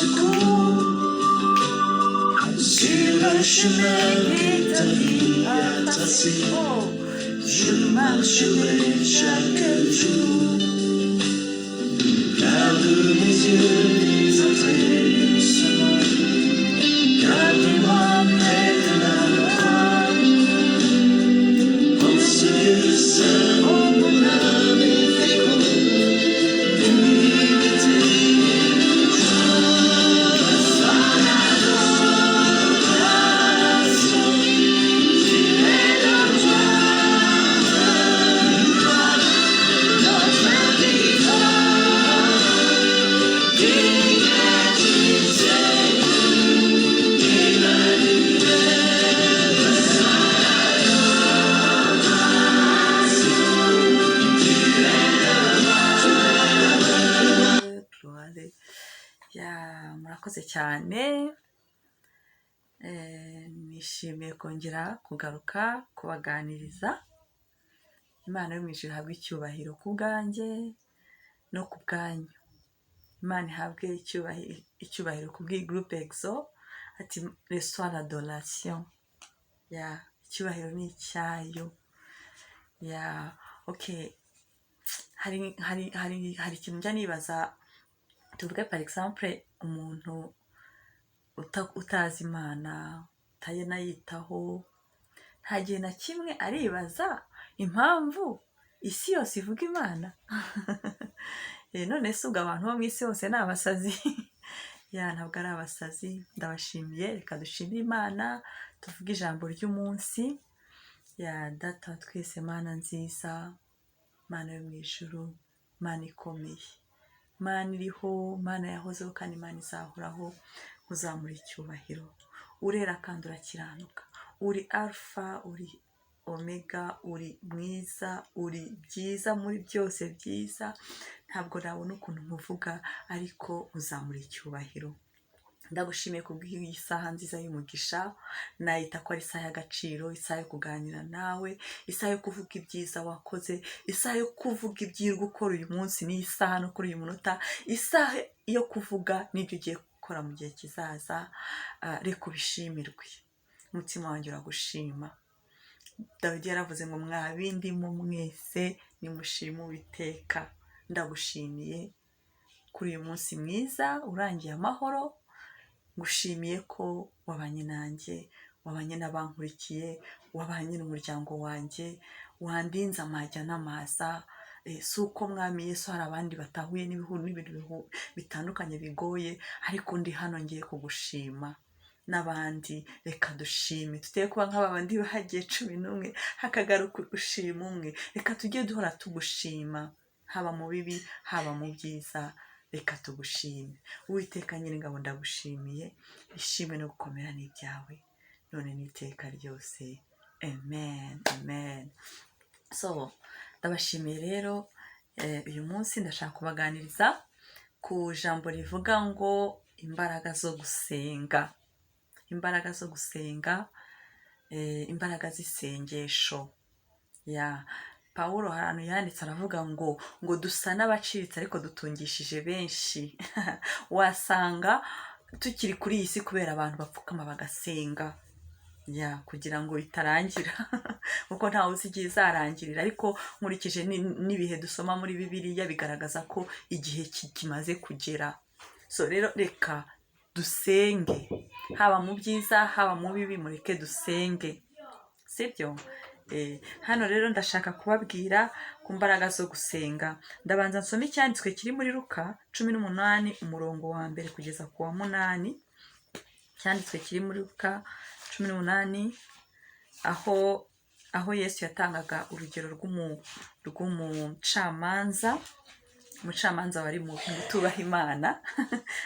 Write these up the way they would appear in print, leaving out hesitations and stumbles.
secours sur le chemin que ta vie a tracé. Je marcherai chaque jour. Garde mes yeux des entrées de ce monde. Garde-moi près de la croix. En ce lieu saint, où mon âme est féconde de liberté et de joie. Soit l'adoration, tu es le roi de notre victoire. Digne es-tu, Seigneur Emmanuel. Soit l'adoration, tu es le roi, tu es le roi. Gloire. Ya, murakoze cyane. Nishimiye kongera kugaruka kubaganiriza. Imana yo mu ijuru ihabwe icyubahiro ku bwanjye no ku bwanyu. Imana ihabwe icyubahiro ku bw'iyi groupe EXO. Ati reçois l'adoration. Ya, icyubahiro ni icyayo. Ya, okay. Hari ikintu njya nibaza. Tuvuge par exemple umuntu utazi Imana, utanayitaho, nta gihe na kimwe aribaza impamvu isi yose ivuga Imana. None se ubwo abantu bo mu isi hose ni abasazi? Ya, ntabwo ari abasazi. Ndabashimiye. Reka dushimire Imana, tuvuge ijambo ry'umunsi. Ya, Data wa twese, Mana nziza, Mana yo mu ijuru, Mana ikomeye, Mana iriho, Mana yahozeho kandi Imana izahoraho, uzamura icyubahiro. Urera kandi urakiranuka. Uri Alpha, uri Omega, uri mwiza, uri byiza muri byose byiza. Ntabwo nabona ukuntu nkuvuga, ariko uzamura icyubahiro. Ndagushimiye kubw'iyi saha nziza y'umugisha, nayita ko ari isaha y'agaciro, isaha yo kuganira nawe, isaha yo kuvuga ibyiza wakoze, isaha yo kuvuga ibyo uri gukora uyu munsi n'iyi saha no kuri uyu munota, isaha yo kuvuga n'ibyo ugiye gukora mu gihe kizaza. Reka ubishimirwe. Umutima wanjye uragushima. Dawidi yaravuze ngo: "Mwa bindimo mwese, nimushime Uwiteka." Ndagushimiye kuri uyu munsi mwiza urangiye amahoro. Ngushimiye ko wabanye nanjye, wabanye n'abankurikiye, wabanye n'umuryango wanjye, wandinze amajya n'amaza. Si uko, Mwami Yesu, hari abandi batahuye n'ibihuru n'ibintu bitandukanye bigoye, ariko ndi hano ngiye kugushima n'abandi. Reka dushime, tuteye kuba nk'aba bandi bahagiye 11 hakagaruka gushima umwe. Reka tujye duhora tugushima, haba mu bibi, haba mu byiza, reka tugushime. Uwiteka Nyiringabo, ndagushimiye. Ishimwe no gukomera ni ibyawe none n'iteka ryose. Amen, amen. So ndabashimiye rero. Uyu munsi ndashaka kubaganiriza ku jambo rivuga ngo imbaraga zo gusenga, imbaraga zo gusenga, imbaraga z'isengesho. Ya, Pawulo hari ahantu yanditse aravuga ngo dusa n'abaciriritse ariko dutungishije benshi. Wasanga tukiri kuri iyi si kubera abantu bapfukama bagasenga, ya, kugira ngo itarangira, kuko ntawe uzi igihe izarangirira. Ariko nkurikije n'ibihe dusoma muri Bibiliya, bigaragaza ko igihe kimaze kugera. So rero reka dusenge, haba mu byiza, haba mu bibi, mureke dusenge, sibyo? Hano rero ndashaka kubabwira ku mbaraga zo gusenga. Ndabanza nsome icyanditswe kiri muri Luka 18, umurongo wa mbere kugeza ku wa munani. Icyanditswe kiri muri Luka 18, aho Yesu yatangaga urugero rw'umucamanza, umucamanza wari mu kutubaha Imana,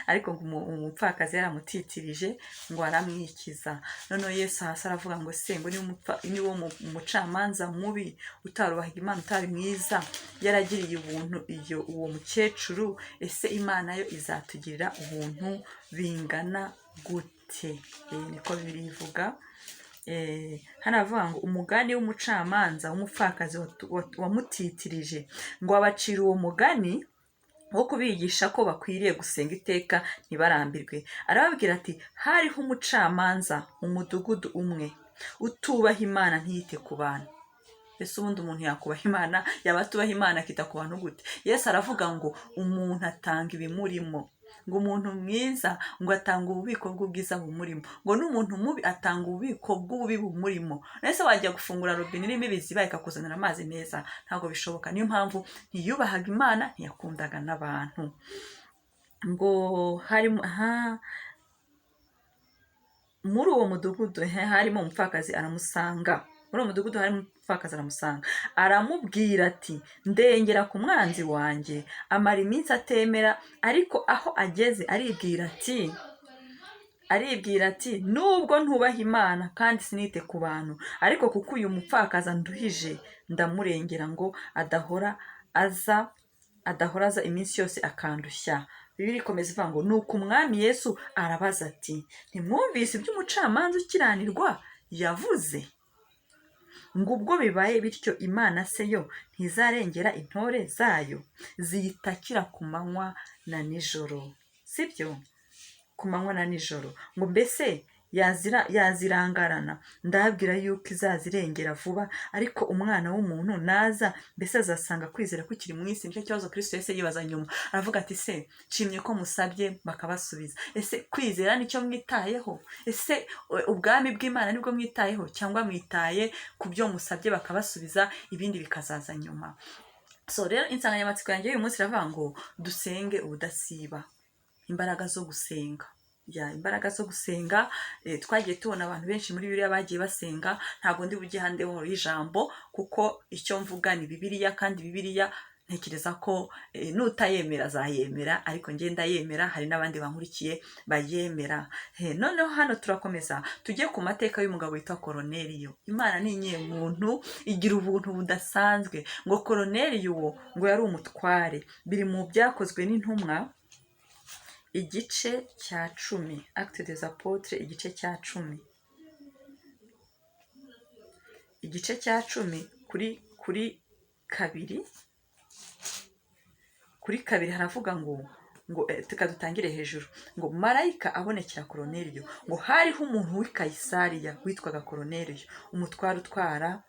ariko ngo umupfakazi yaramutitirije ngo aramwikiza. Noneho Yesu hasi aravuga ngo: "Se ngo niba uwo umucamanza mubi utarubahaga Imana, utari mwiza, yaragiriye ubuntu iyo uwo mukecuru, ese Imana yo izatugirira ubuntu bingana gute?" Niko Bibiliya ivuga. Hano aravuga ngo umugani w'umucamanza w'umupfakazi wamutitirije, ngo abacira uwo mugani. Wo kubigisha ko bakwiriye gusenga iteka ntibarambirwe. Arababwira ati: "Hariho umucamanza mu mudugudu umwe utubaha Imana ntiyite ku bantu." Ese ubundi umuntu yakubaha Imana, yaba atubaha Imana akita ku bantu gute? Yesu aravuga ngo umuntu atanga ibimurimo, ngo umuntu mwiza ngo atanga ububiko bw'ubwiza bumurimo, ngo n'umuntu mubi atanga ububiko bw'ububi bumurimo. Ese wajya gufungura robine irimo ibiziba ikakuzanira amazi meza? Ntabwo bishoboka. Niyo mpamvu ntiyubahaga Imana, ntiyakundaga n'abantu. Ngo harimo aha muri uwo mudugudu harimo umupfakazi aramusanga. Muri uwo mudugudu harimo umupfakazi aramusanga, aramubwira ati: "Ndengera ku mwanzi wanjye." Amara iminsi atemera, ariko aho ageze aribwira ati: "Nubwo ntubaha Imana kandi sinite ku bantu, ariko kuko uyu mupfakazi anduhije, ndamurengera ngo adahora aza iminsi yose akandushya." Bibiliya ikomeza ivuga ngo: "Nuko Umwami Yesu arabaza ati: 'Ntimwumvise ibyo umucamanza ukiranirwa yavuze?' Ngo ubwo bibaye bityo, Imana se yo ntizarengera intore zayo ziyitakira ku manywa na nijoro?" Sibyo? Ku manywa na nijoro. Ngo mbese yazirangarana? Ndabwira yuko izazirengera vuba. Ariko Umwana w'umuntu naza, mbese azasanga kwizera kukiri mu isi?" Nicyo kibazo Kristo yahise yibaza nyuma. Aravuga ati: "Se nshimye ko musabye bakabasubiza, ese kwizera nicyo mwitayeho? Ese ubwami bw'Imana nibwo mwitayeho, cyangwa mwitaye ku byo musabye bakabasubiza, ibindi bikazaza nyuma?" So rero insanganyamatsiko yanjye y'uyu munsi iravuga ngo dusenge ubudasiba, imbaraga zo gusenga. Ya, imbaraga zo gusenga. Twagiye tubona abantu benshi muri Bibiliya bagiye basenga. Ntabwo ndi bujye hande y'ijambo, kuko icyo mvuga ni Bibiliya, kandi Bibiliya ntekereza ko nutayemera azayemera, ariko njye ndayemera, hari n'abandi bankurikiye bayemera. Noneho hano turakomeza tujye ku mateka y'umugabo witwa Koroneliyo. Imana ni inyemuntu, igira ubuntu budasanzwe. Ngo Koroneliyo uwo ngo yari umutware. Biri mu Byakozwe n'Intumwa igice cya 10, Actes des Apôtres igice cya 10, igice cya 10 kuri 2, kuri 2 haravuga ngo reka dutangire hejuru. Ngo marayika abonekera Koroneliyo. Ngo hariho umuntu w'i Kayisariya witwaga Koroneliyo, umutware utwara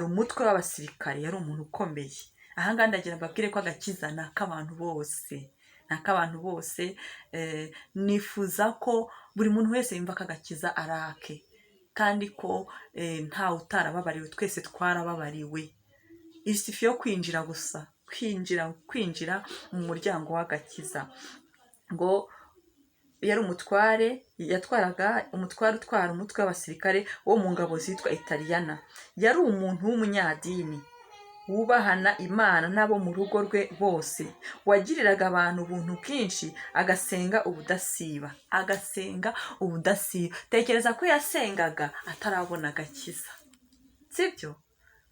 umutwe w'abasirikare. Yari umuntu ukomeye. Ahangaha ndagira mbabwire ko agakiza ni ak'abantu bose, ni ak'abantu bose. Nifuza ko buri muntu wese yumva ko agakiza ari ake, kandi ko ntawe utarababariwe, twese twarababariwe. Isifi yo kwinjira gusa, kwinjira mu muryango w'agakiza. Ngo yari umutware, yatwaraga umutware utwara umutwe w'abasirikare wo mu ngabo zitwa Italiyana. Yari umuntu w'umunyadini wubahana Imana n'abo mu rugo rwe bose, wagiriraga abantu ubuntu bwinshi, agasenga ubudasiba, agasenga ubudasiba. Tekereza ko yasengaga atarabona agakiza, sibyo?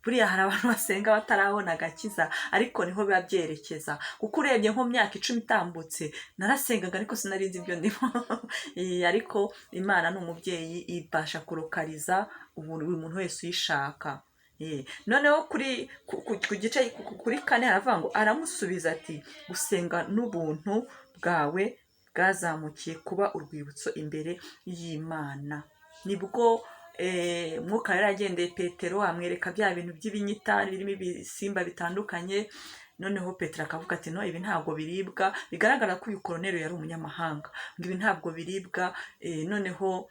Buriya hari abantu basenga batarabona agakiza, ariko niho biba byerekeza, kuko urebye nko mu myaka 10 itambutse narasengaga, ariko sinari nzi ibyo ndimo. Ariko Imana ni umubyeyi, ibasha kurokariza buri muntu wese uyishaka. Noneho kuri ku gice kuri 4 haravuga ngo: "Aramusubiza ati: 'Gusenga n'ubuntu bwawe bwazamukiye kuba urwibutso imbere y'Imana.'" Nibwo Mwuka yari agendeye Petero, amwereka bya bintu by'ibinyita birimo ibisimba bitandukanye. Noneho Petero akavuga ati: "No, ibi ntabwo biribwa." Bigaragara ko uyu Koroneli yari umunyamahanga. Ngo ibi ntabwo biribwa. Noneho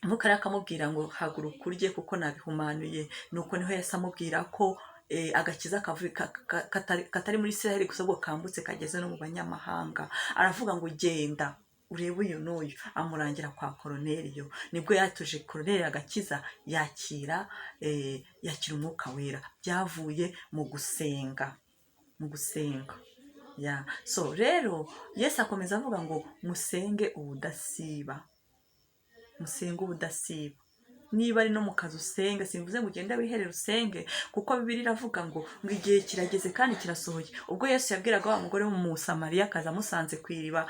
Mwuka rero akamubwira ngo: "Haguruka urye, kuko nabihumanuye." Nuko niho yahise amubwira ko agakiza katari muri Israheli gusa, ahubwo kambutse kageze no mu banyamahanga. Aravuga ngo: "Genda urebe uyu n'uyu." Amurangira kwa Koroneliyo. Nibwo yatuje Koroneliyo agakiza, yakira Umwuka Wera. Byavuye mu gusenga, mu gusenga. Ya, so rero Yesu akomeza avuga ngo musenge ubudasiba, musenge ubudasiba. Niba ari no mu kazi usenge, simvuze ngo ugende wiherere usenge, kuko Bibiliya iravuga ngo igihe kirageze kandi kirasohoye. Ubwo Yesu yabwiraga wa mugore w'Umusamariyakazi amusanze ku iriba,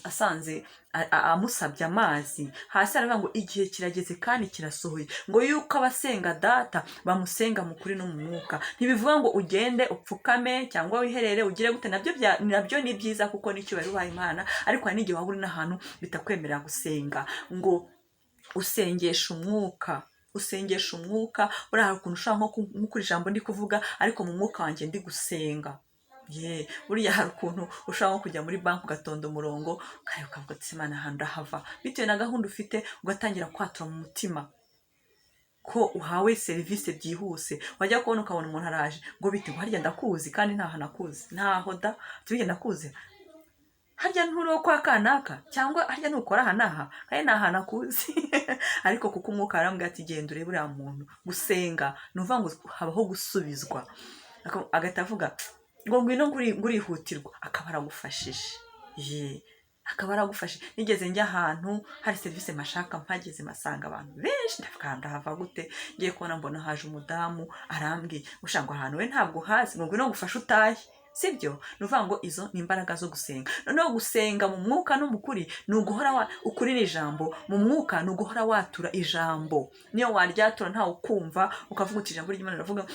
asanze amusabye amazi, hasi aravuga ngo igihe kirageze kandi kirasohoye, ngo yuko abasenga Data bamusenga mu kuri no mu mwuka. Ntibivuga ngo ugende upfukame cyangwa wiherere ugire gute, nabyo ni byiza kuko n'icyubahiro ubaha Imana, ariko hari n'igihe waba uri n'ahantu bitakwemerera gusenga, ngo usengesha umwuka, usengesha umwuka. Buriya hari ukuntu ushobora nko kuri ijambo ndi kuvuga ariko mu mwuka wanjye ndi gusenga. Ye, buriya hari ukuntu ushobora nko kujya muri banki ugatonda umurongo, ukareba ukavuga ati Imana ahantu ndahava, bitewe na gahunda ufite, ugatangira kwatura mu mutima ko uhawe serivisi byihuse. Wajya kubona ukabona umuntu araje ngo bite, ngo harya ndakuzi, kandi ntaho nakuzi, ntaho da tubige ndakuzi, harya nturi uwo kwa kanaka, cyangwa harya ntukora aha n'aha, kandi nta hantu akuzi, ariko kuko umwuka arambwira ati genda urebe uriya muntu. Gusenga ni ukuvuga ngo habaho gusubizwa, agahita avuga ngo ngwino ngurihutirwa, akaba aragufashije. Ye, akaba aragufashije. Nigeze njya ahantu hari serivisi mashaka, mpageze masanga abantu benshi, ndavuga ndahava gute? Ngiye kubona mbona haje umudamu arambwiye ushaka ngo ahantu we ntabwo uhazi, ngo ngwino ngufashe utahe. Sibyo? Ni ukuvuga ngo izo ni imbaraga zo gusenga. Noneho gusenga mu mwuka no mu kuri ni uguhora ukuri ni ijambo, mu mwuka ni uguhora watura ijambo. Niyo waryatura ntawe ukumva, ukavuga uti ijambo ry'Imana riravuga,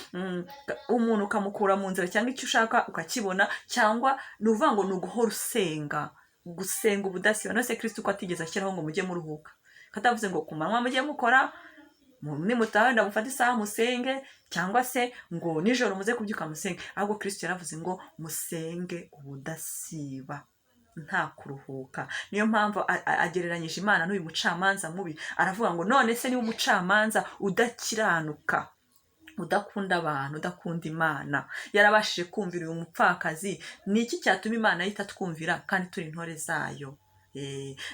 umuntu ukamukura mu nzira, cyangwa icyo ushaka ukakibona, cyangwa ni ukuvuga ngo ni uguhora usenga, gusenga ubudasiba. None se Kristo ko atigeze ashyiraho ngo mujye muruhuka, katavuze ngo ku manywa mujye mukora, nimutaha wenda mufate isaha musenge, cyangwa se ngo nijoro muze kubyuka musenge, ahubwo Kristo yaravuze ngo musenge ubudasiba nta kuruhuka. Niyo mpamvu agereranyije Imana n'uyu mucamanza mubi, aravuga ngo none se niba umucamanza udakiranuka, udakunda abantu, udakunda Imana, yarabashije kumvira uyu mupfakazi, ni iki cyatuma Imana yita twumvira kandi turi intore zayo?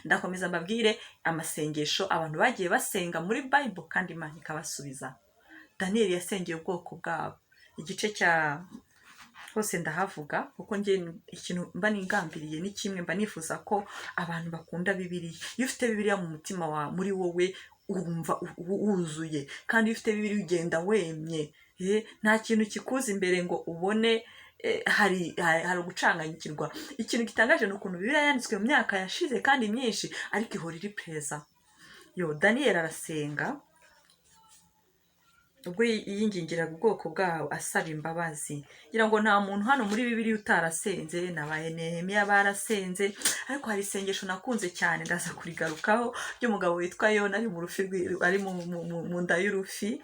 Ndakomeza mbabwire amasengesho abantu bagiye basenga muri Bible kandi Imana ikabasubiza. Daniel yasengeye ubwoko bwabo, igice cya hose ndahavuga kuko njye ikintu mba nigambiriye ni kimwe, mba nifuza ko abantu bakunda Bibiliya. Iyo ufite Bibiliya mu mutima wawe, muri wowe wumva wuzuye, kandi iyo ufite Bibiliya ugenda wemye, nta kintu kikuza imbere ngo ubone hari ugucanganyikirwa. Ikintu gitangaje ni ukuntu Bibiliya yanditswe mu myaka yashize kandi myinshi, ariko ihora iri present. Yo, Daniel arasenga ubwo yingingiraga ubwoko bwabo asaba imbabazi. Ngira ngo nta muntu hano muri Bibiliya utarasenze, nabaye Nehemiya barasenze, ariko hari isengesho nakunze cyane, ndaza kurigarukaho, ry'umugabo witwa Yona ari mu rufi, ari mu nda y'urufi.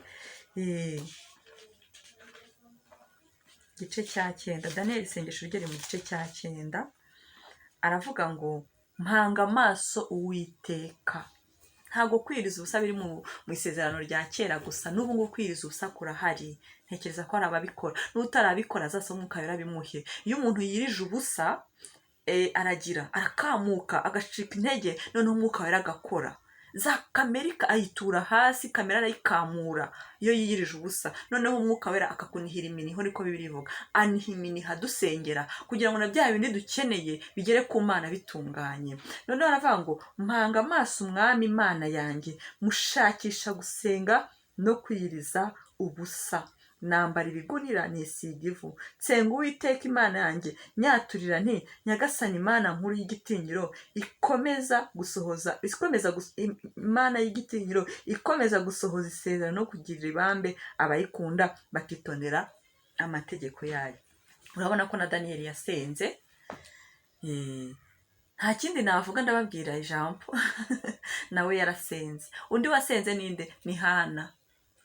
Igice cya 9, Daniel isengesho rye riri mu gice cya 9, aravuga ngo mpanga amaso Uwiteka. Ntabwo kwiriza ubusa biri mu isezerano rya kera gusa, n'ubu ngubu kwiriza ubusa kurahari. Ntekereza ko hari ababikora, n'utarabikora azasoma umwuka yarabimuhe. Iyo umuntu yirije ubusa, aragira arakamuka agacika intege, noneho umwuka wera agakora. Za kamere ayitura hasi, kamere arayikamura iyo yiyirije ubusa, noneho umwuka wera akakunihira iminiho, niko Bibiliya ivuga, aniha iminiha dusengera kugira ngo na bya bindi dukeneye bigere ku Mana bitunganye. Noneho aravuga ngo mpanga amaso Umwami Imana yanjye, mushakisha gusenga no kwiyiriza ubusa, nambara ibigunira nisiga ivu, nsenga Uwiteka Imana yanjye, nyaturira nti Nyagasani Imana nkuru y'igitinyiro ikomeza gusohoza, ikomeza Imana y'igitinyiro ikomeza gusohoza isezerano no kugirira ibambe abayikunda bakitondera amategeko yayo. Urabona ko na Daniel yasenze. Nta kindi navuga, ndababwira ijambo nawe yarasenze. Undi wasenze ninde? Ni Hana.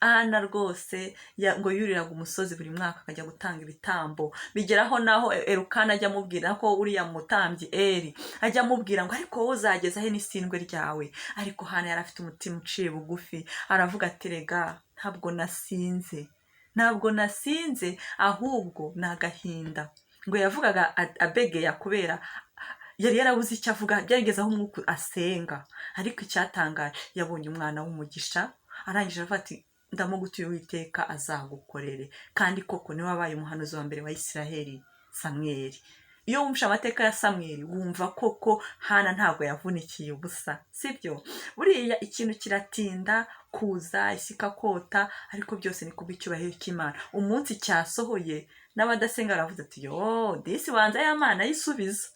Hana rwose ngo yuriraga umusozi buri mwaka akajya gutanga ibitambo, bigeraho naho Elukana ajya amubwira ko uriya mutambyi Eri ajya amubwira ngo ariko wowe uzageza he n'isindwe ryawe? Ariko Hana yari afite umutima uciye bugufi, aravuga ati rega ntabwo nasinze, ntabwo nasinze, ahubwo ni agahinda. Ngo yavugaga abegeya kubera yari yarabuze icyo avuga, byarigeze aho umwuka asenga. Ariko icyatangaje, yabonye umwana w'umugisha, arangije avuga ati ndamugutuye Uwiteka azagukorere. Kandi koko niwe wabaye umuhanuzi wa mbere wa Isiraheli, Samweli. Iyo wumvishe amateka ya Samweli, wumva koko Hana ntabwo yavunikiye ubusa, sibyo? Buriya ikintu kiratinda kuza, isi ikakota, ariko byose ni kubw'icyubahiro cy'Imana. Umunsi cyasohoye, n'abadasenga baravuze ati: "Yo, disi wanza ya Mana ayisubiza."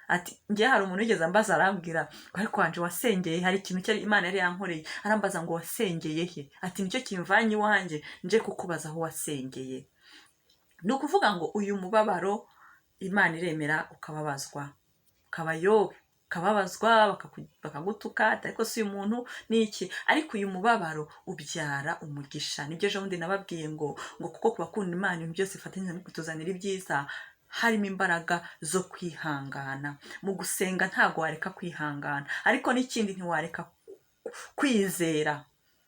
Ati njye hari umuntu wigeze ambaza, arambwira ngo: "Ariko wanje wasengeye?" Hari ikintu cyari Imana yari yankoreye, arambaza ngo: "Wasengeye he?" Ati: "Nicyo kimvanye iwanjye, nje kukubaza aho wasengeye." Ni ukuvuga ngo uyu mubabaro, Imana iremera ukababazwa, ukabayoba, ukababazwa, bakagutuka, ariko si uyu muntu ni iki? Ariko uyu mubabaro ubyara umugisha. Nibyo ejo bundi nababwiye ngo kuko ku bakunda Imana ibintu byose bifatanyije no kutuzanira ibyiza, harimo imbaraga zo kwihangana. Mu gusenga ntabwo wareka kwihangana, ariko n'ikindi, ntiwareka kwizera.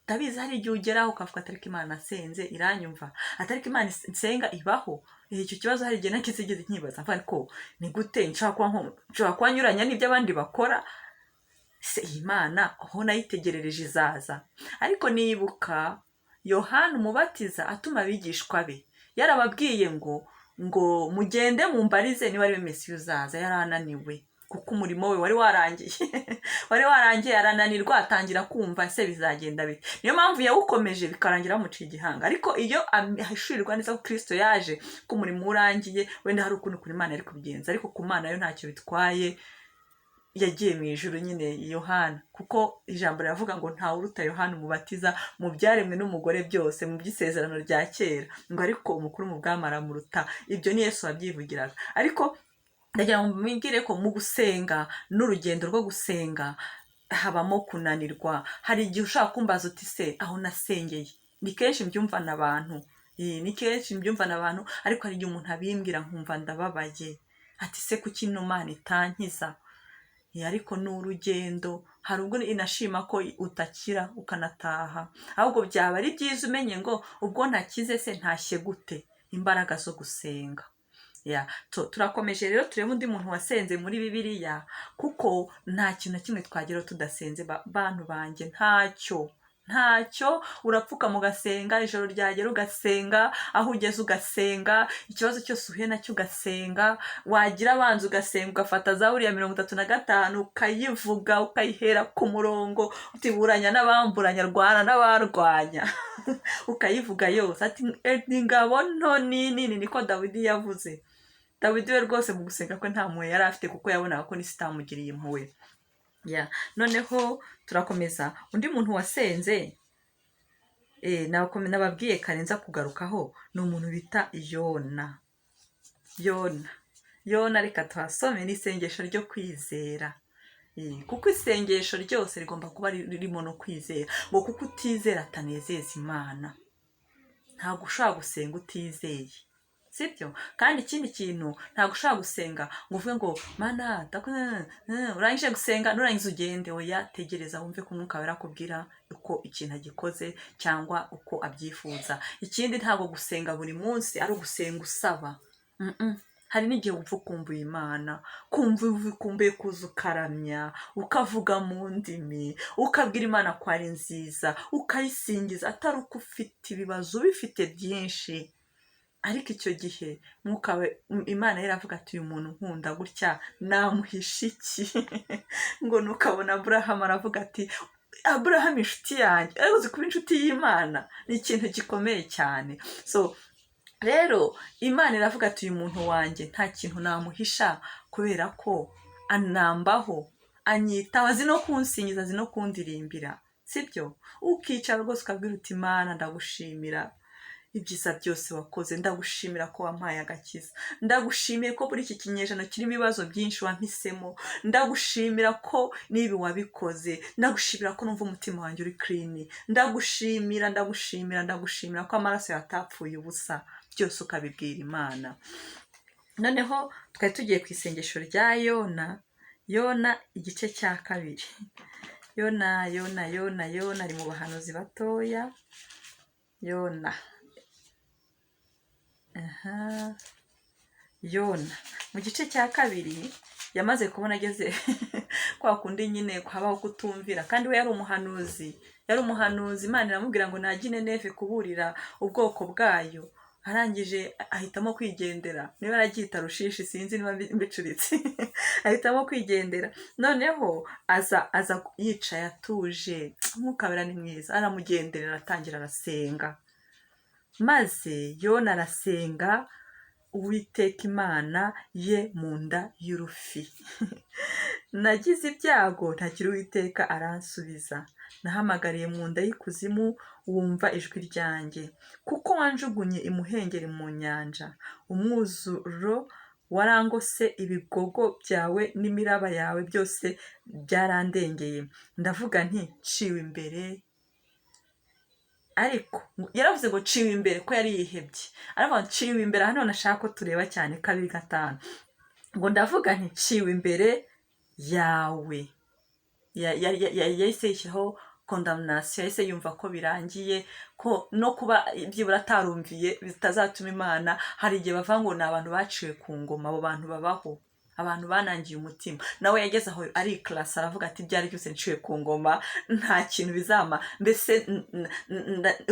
Ndabizi, hari igihe ugeraho ukavuga ati: "Ariko Imana nasenze iranyumva?" Ati: "Ariko Imana nsenga ibaho?" Icyo kibazo hari igihe nakizigeze nkibaza, mvuga: "Ariko ni gute nshobora kuba nyuranya n'ibyo abandi bakora se? Iyi Mana aho nayitegerereje izaza?" Ariko nibuka Yohana Umubatiza atuma abigishwa be, yarababwiye ngo mugende mumbarize niba ari we Mesiya uzaza. Yari ananiwe kuko umurimo we wari warangiye, wari warangiye, arananirwa, atangira kumva ese bizagenda bite? Niyo mpamvu yawukomeje, bikarangira bamuciye igihanga. Ariko iyo ahishurirwa neza ko Kirisito yaje, ko umurimo urangiye, wenda hari ukuntu kuri Imana yari kubigenza. Ariko ku Mana yo ntacyo bitwaye, yagiye mu ijuru nyine Yohana, kuko ijambo riravuga ngo ntawe uruta Yohana Umubatiza mu byaremwe n'umugore byose mu by'isezerano rya kera, ngo ariko umukuru mu bwami aramuruta. Ibyo ni Yesu wabyivugiraga. Ariko ndagira ngo mbibwire ko mu gusenga n'urugendo rwo gusenga habamo kunanirwa. Hari igihe ushobora kumbaza uti: "Se aho nasengeye?" Ni kenshi mbyumvana abantu, ni kenshi mbyumvana abantu, ariko hari igihe umuntu abimbwira nkumva ndababaye, ati: "Se kuki ino Mana itankiza?" Ariko ni urugendo. Hari ubwo inashima ko utakira ukanataha. Ahubwo byaba ari byiza umenye ngo ubwo ntakize se ntashye gute? Imbaraga zo gusenga. Ya, turakomeje rero, turebe undi muntu wasenze muri Bibiliya, kuko nta kintu na kimwe twageraho tudasenze. Bantu banjye, ntacyo, ntacyo. Urapfukama ugasenga, ijoro ryagera ugasenga, aho ugeze ugasenga, ikibazo cyose uhuye nacyo ugasenga, wagira abanza ugasenga, ugafata za buriya 35 ukayivuga, ukayihera ku murongo, utiburanya n'abamburanya, rwana n'abarwanya, ukayivuga yose. Ati: "Ni ingabo nto ni nini." Niko Dawidi yavuze. Dawidi we rwose mu gusenga kwe nta mpuhwe yari afite, kuko yabonaga ko n'isi itamugiriye impuhwe. Ya, noneho turakomeza. Undi muntu wasenze, nababwiye kare nza kugarukaho, ni umuntu bita Yona. Yona, Yona, reka tuhasome. Ni isengesho ryo kwizera. Kuko isengesho ryose rigomba kuba ririmo no kwizera, ngo kuko utizera atanezeza Imana. Ntabwo ushobora gusenga utizeye, sibyo? Kandi ikindi kintu, ntabwo ushobora gusenga ngo uvuge ngo: "Mana, urangije gusenga, nurangiza ugende." Oya, tegereza wumve ko Umwuka Wera akubwira uko ikintu agikoze cyangwa uko abyifuza. Ikindi, ntabwo gusenga buri munsi ari ugusenga usaba. Hari n'igihe wumva ukumbuye Imana, kumva ukumbuye kuza ukaramya, ukavuga mu ndimi, ukabwira Imana ko ari nziza, ukayisingiza, atari uko ufite ibibazo, ubifite byinshi. Ariko icyo gihe Mwuka we, Imana yaravuga ati: "Uyu muntu nkunda gutya namuhisha iki?" Ngo nukabona Aburahamu aravuga ati: "Aburahamu inshuti yanjye." Ariko uzi kuba inshuti y'Imana ni ikintu gikomeye cyane. So rero Imana iravuga ati: "Uyu muntu wanjye nta kintu namuhisha, kubera ko anambaho, anyitaho, azi no kunsingiza, azi no kundirimbira." Sibyo? Ukicara rwose ukabwira uti: "Imana, ndagushimira ibyiza byose wakoze, ndagushimira ko wampaye agakiza, ndagushimiye ko muri iki kinyejana kirimo ibibazo byinshi wampisemo, ndagushimira ko n'ibi wabikoze, ndagushimira ko numva umutima wanjye uri clean, ndagushimira, ndagushimira, ndagushimira ko amaraso yatapfuye ubusa." Byose ukabibwira Imana. Noneho twari tugiye ku isengesho rya Yona. Yona igice cya 2. Yona, Yona, Yona, Yona ari mu bahanuzi batoya. Yona, aha, Yona mu gice cya 2 yamaze kubona ageze kwa kundi nyine habaho kutumvira, kandi we yari umuhanuzi, yari umuhanuzi. Imana iramubwira ngo najye i Nineve kuburira ubwoko bwayo. Arangije ahitamo kwigendera, niba yaragiye i Tarushishi sinzi niba mbicuritse, ahitamo kwigendera. Noneho aza yicaye atuje, Umwuka Wera ni mwiza, aramugenderera, aratangira arasenga. Maze Yona arasenga Uwiteka Imana ye mu nda y'urufi. Nagize ibyago ntakira Uwiteka aransubiza, nahamagariye mu nda y'ikuzimu wumva ijwi ryanjye, kuko wanjugunye imuhengeri mu nyanja, umwuzuro warangose, ibigogo byawe n'imiraba yawe byose byarandengeye. Ndavuga nti nciwe imbere, ariko yaravuze ngo nciwe imbere ko yari yihebye, aravuga ngo nciwe imbere. Hano nashaka ko tureba cyane 2:5, ngo ndavuga nti nciwe imbere yawe. Yahise yishyiraho condamnation, yahise yumva ko birangiye, ko no kuba byibura atarumviye bitazatuma Imana. Hari igihe bavuga ngo ni abantu baciwe ku ngoma, abo bantu babaho, abantu banangiye umutima. Nawe yageze aho arikarasa, aravuga ati ibyo ari byose nciwe ku ngoma, nta kintu bizama, mbese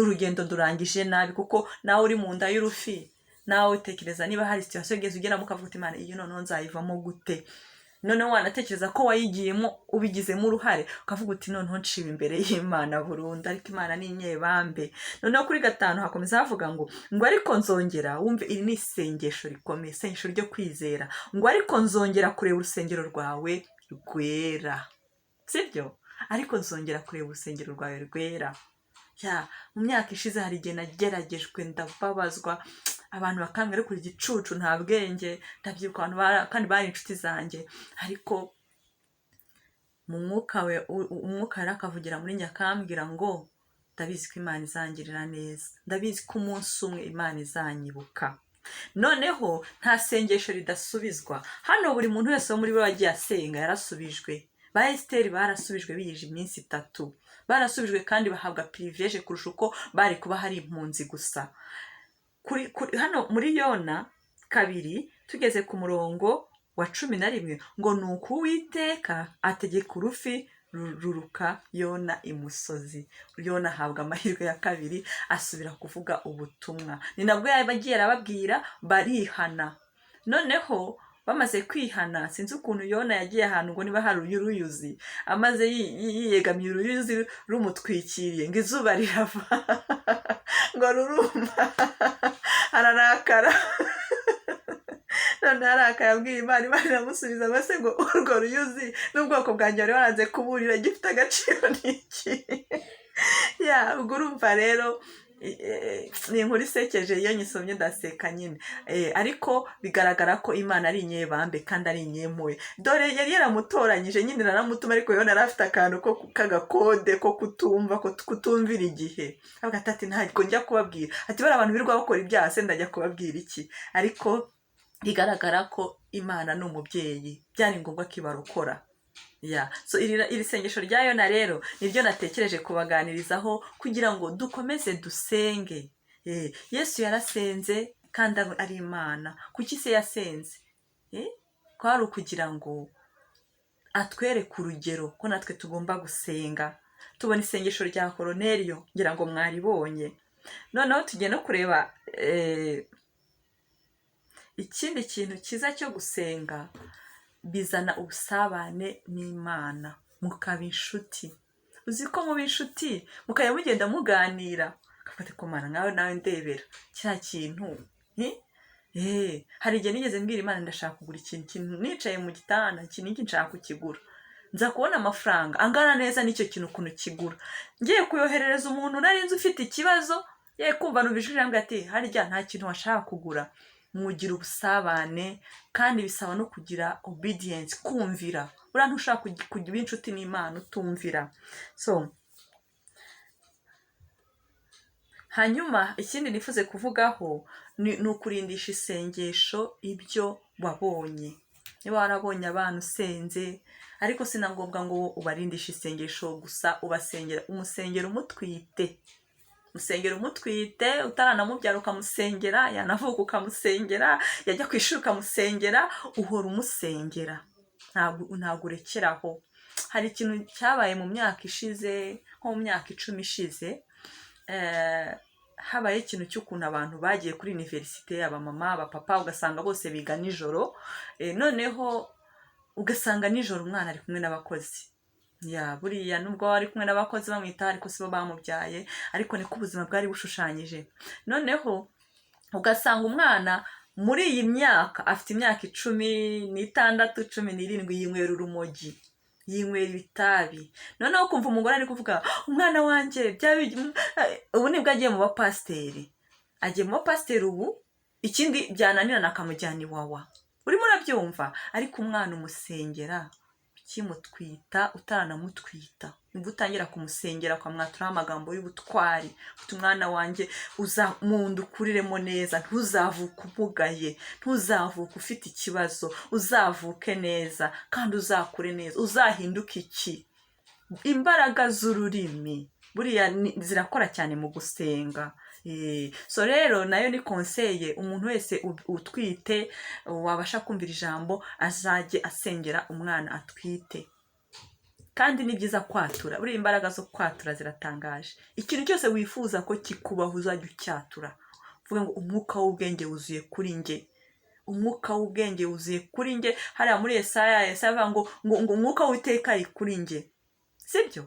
urugendo ndurangije nabi. Kuko nawe uri mu nda y'urufi, nawe utekereza niba hari situation ugeze ugeramo ukavuga uti: "Imana, iyi noneho nzayivamo gute?" Noneho wanatekereza ko wayigiyemo ubigizemo uruhare, ukavuga uti noneho nciwe imbere y'Imana burundu. Ariko Imana ni inyebambe. Noneho kuri 5 hakomeza havuga ngo ariko nzongera, wumve iri ni isengesho rikomeye, isengesho ryo kwizera, ngo ariko nzongera kureba urusengero rwawe rwera. Sibyo? Ariko nzongera kureba urusengero rwawe rwera. Ya, mu myaka ishize hari igihe nageragejwe, ndababazwa, abantu bakambwira ariko igicucu, nta bwenge. Ndabyibuka abantu kandi bari inshuti zanjye, ariko mu mwuka we, umwuka yari akavugira muri njye akambwira ngo ndabizi ko Imana izangirira neza, ndabizi ko umunsi umwe Imana izanyibuka. Noneho nta sengesho ridasubizwa. Hano buri muntu wese wo muri bo wagiye asenga yarasubijwe. Ba Esiteri barasubijwe, biyije iminsi 3 barasubijwe, kandi bahabwa privilege kurusha uko bari kuba hari impunzi gusa. Kuri hano muri Yona 2, tugeze ku murongo wa 11, ngo ni uko Uwiteka ategeka urufi ruruka Yona imusozi. Yona ahabwa amahirwe ya kabiri, asubira kuvuga ubutumwa. Ni nabwo yaba agiye arababwira, barihana. Noneho bamaze kwihana, sinzi ukuntu Yona yagiye ahantu ngo niba hari uruyuzi, amaze yiyegamiye uruyuzi rumutwikiriye, ngo izuba rirava, ngo ruruma, ararakara. Noneho arakaye abwira Imana, Imana iramusubiza ngo se ngo urwo ruyuzi n'ubwoko bwanjye wari waranze kuburira gifite agaciro ni iki? Ya, ubwo urumva rero ni inkuru isekeje, iyo nyisomye ndaseka nyine. Ariko bigaragara ko Imana ari inyebambe kandi ari inyempuhwe. Dore yari yaramutoranyije nyine, aramutuma, ariko Yona yari afite akantu ko k'agakode ko kutumva, ko kutumvira igihe. Avuga ati ntabwo njya kubabwira, ati bariya abantu birirwa bakora ibyaha se ndajya kubabwira iki? Ariko bigaragara ko Imana ni umubyeyi, byari ngombwa ko ibarokora. Ya, so iri sengesho rya Yona rero niryo natekereje kubaganirizaho kugira ngo dukomeze dusenge. Yesu yarasenze kandi ari Imana. Kuki se yasenze? Kwari ukugira ngo atwereke urugero ko natwe tugomba gusenga. Tubona isengesho rya Koroneriyo, ngira ngo mwaribonye. Noneho tugiye no kureba ikindi kintu cyiza cyo gusenga: bizana ubusabane n'Imana, mukaba inshuti. Uzi ko muba inshuti, mukajya mugenda muganira, ugafata ku Mana nkawe, nawe ndebera kiriya kintu. Hari igihe nigeze mbwira Imana ndashaka kugura ikintu, nicaye mu gitanda, iki n'iki nshaka kukigura, nza kubona amafaranga angana neza n'icyo kintu ukuntu kigura, ngiye kuyoherereza umuntu nari nzi ufite ikibazo, ye kumva numva ijwi rirambwira ati harya nta kintu washaka kugura? Mugira ubusabane, kandi bisaba no kugira obedience, kumvira. Buriya ntushaka kugira inshuti n'Imana utumvira. So hanyuma ikindi nifuze kuvugaho ni ukurindisha isengesho ibyo wabonye. Niba warabonye abana usenze, ariko si na ngombwa ngo ubarindishe isengesho gusa, ubasengera, umusengera umutwite, umusengera umutwite, utaranamubyara ukamusengera, yanavuka ukamusengera, yajya ku ishuri ukamusengera, uhora umusengera, ntabwo urekeraho. Hari ikintu cyabaye mu myaka ishize, nko mu myaka 10 ishize. Habaye ikintu cy'ukuntu abantu bagiye kuri université, abamama, abapapa, ugasanga bose biga nijoro. Noneho ugasanga nijoro umwana ari kumwe n'abakozi. Ya, buriya nubwo ari kumwe n'abakozi bamwita, ariko sibo bamubyaye, ariko niko ubuzima bwari bushushanyije. Noneho ugasanga umwana muri iyi myaka, afite imyaka 16, 17, yinywera urumogi, yinywera ibitabi. Noneho ukumva umugore ari kuvuga: "Umwana wanjye ubu nibwo agiye mu bapasiteri, agiye mu bapasiteri ubu." Ikindi byananirana akamujyana Iwawa. Urimo urabyumva? Ariko umwana umusengera ukimutwita, utaranamutwita nibwo utangira kumusengera, ukamwaturaho amagambo y'ubutwari, uti: "Umwana wanjye uza mu nda ukuriremo neza, ntuzavuke umugaye, ntuzavuke ufite ikibazo, uzavuke neza kandi uzakure neza, uzahinduke iki." Imbaraga z'ururimi buriya zirakora cyane mu gusenga. So rero nayo ni conseil: umuntu wese utwite wabasha kumvira ijambo azajye asengera umwana atwite. Kandi ni byiza kwatura. Buriya imbaraga zo kwatura ziratangaje. Ikintu cyose wifuza ko kikubaho uzajya ucyatura, uvuge ngo: "Umwuka w'ubwenge wuzuye kuri njye, umwuka w'ubwenge wuzuye kuri njye." Hariya muri Yesaya, Yesaya avuga ngo "Umwuka w'Uwiteka ari kuri njye", sibyo?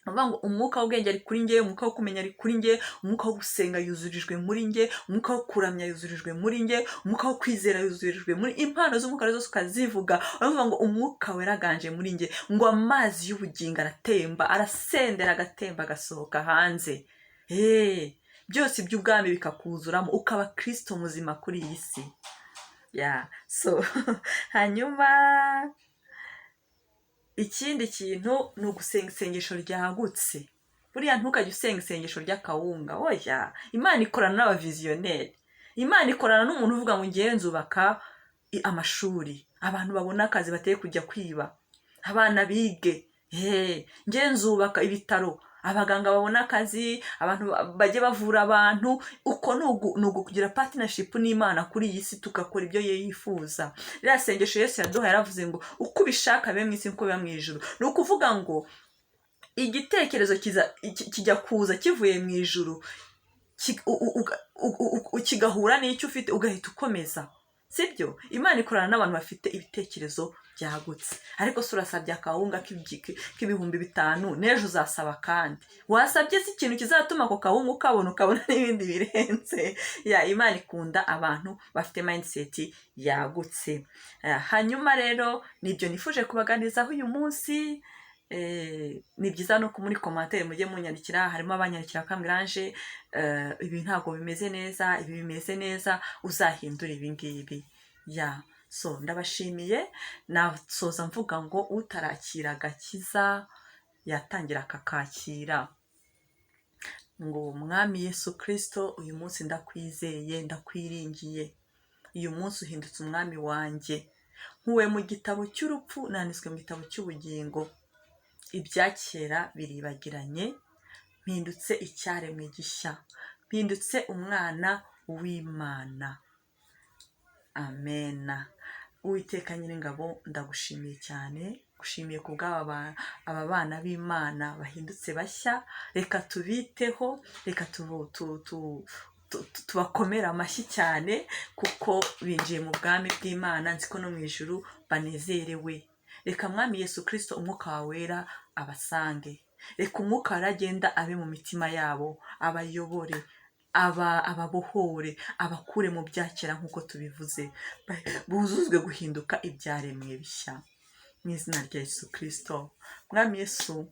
Avuga ngo umwuka w'ubwenge ari kuri njye, umwuka wo kumenya ari kuri njye, umwuka wo gusenga yuzurijwe muri njye, umwuka wo kuramya yuzurijwe muri njye, umwuka wo kwizera yuzurijwe muri. Impano z'umwuka zose ukazivuga, uravuga ngo: "Umwuka weraganje muri njye", ngo amazi y'ubugingo aratemba, arasendera, agatemba, agasohoka hanze. Byose iby'ubwami bikakuzuramo, ukaba Kirisito muzima kuri iyi si. Ya, so hanyuma ikindi kintu ni ugusenga isengesho ryagutse. Buriya ntukajye usenga isengesho ry'akawunga, oya. Imana ikorana n'abavisionnaires. Imana ikorana n'umuntu uvuga ngo: "Ngewe nzubaka amashuri, abantu babona akazi, bateye kujya kwiba, abana bige. Ngewe nzubaka ibitaro, abaganga babona akazi, abantu bajye bavura abantu." Uko ni ukugira partnership n'Imana kuri iyi si, tugakora ibyo ye yifuza. Ririya sengesho Yesu yaduhaye, yaravuze ngo: "Uko ubishaka bibe mu isi nkuko biba mu ijuru." Ni ukuvuga ngo igitekerezo kijya kuza kivuye mu ijuru, kigahura n'icyo ufite, ugahita ukomeza, sibyo? Imana ikorana n'abantu bafite ibitekerezo byagutse. Ariko se urasabye akawunga k'5,000, n'ejo uzasaba kandi wasabye si ikintu kizatuma ako kawunga ukabona, ukabona n'ibindi birenze? Ya, Imana ikunda abantu bafite mindset yagutse. Hanyuma rero nibyo nifuje kubaganirizaho uyu munsi. Ni byiza no muri commentaire mujye munyandikira. Harimo abanyandikira bakambwira: "Anje, ibi ntabwo bimeze neza, ibi bimeze neza, uzahindura ibi ngibi." Ya, so ndabashimiye. Nasoza mvuga ngo utarakira agakiza yatangira akakakira, ngo: "Mwami Yesu Kirisito, uyu munsi ndakwizeye, ndakwiringiye, uyu munsi uhindutse umwami wanjye. Nkuwe mu gitabo cy'urupfu, nanditswe mu gitabo cy'ubugingo. Ibya kera biribagiranye, mpindutse icyaremwe gishya, mpindutse umwana w'Imana. Amena." Uwiteka Nyiringabo, ndagushimiye cyane, gushimiye ku bw'aba aba bana b'Imana bahindutse bashya. Reka tubiteho, reka tubakomere amashyi cyane, kuko binjiye mu bwami bw'Imana. Nzi ko no mu ijuru banezerewe. Reka Mwami Yesu Kirisito, umwuka wawe wera abasange. Reka umwuka wera agenda abe mu mitima yabo, abayobore, ababohore, abakure mu bya kera nk'uko tubivuze, buzuzwe guhinduka ibyaremwe bishya mu izina rya Yesu Kirisito. Mwami Yesu,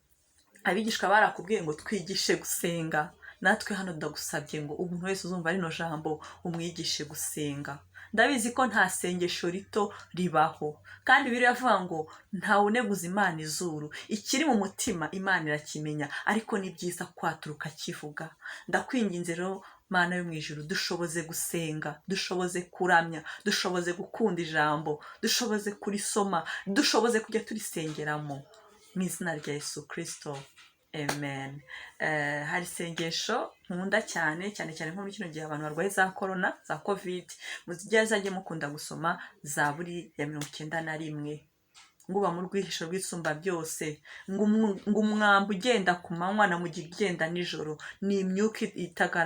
abigishwa barakubwiye ngo: "Twigishe gusenga." Natwe hano ndagusabye ngo umuntu wese uzumva rino jambo umwigishe gusenga. Ndabizi ko nta sengesho rito ribaho, kandi Bibiliya iravuga ngo ntawuneguza Imana izuru. Ikiri mu mutima Imana irakimenya, ariko ni byiza kwatura ukakivuga. Ndakwinginze rero, Mana yo mu ijuru, dushoboze gusenga, dushoboze kuramya, dushoboze gukunda ijambo, dushoboze kurisoma, dushoboze kujya turisengeramo, mu izina rya Yesu Kirisito, amen. Hari isengesho nkunda cyane cyane cyane nko muri kino gihe abantu barwaye za corona, za COVID, muzajye mukunda gusoma Zaburi ya 91, ngo uba mu rwihisho rw'Isumba byose, ngo umwambi ugenda ku manywa na mugiga igenda nijoro, ni imyuka itagaragara.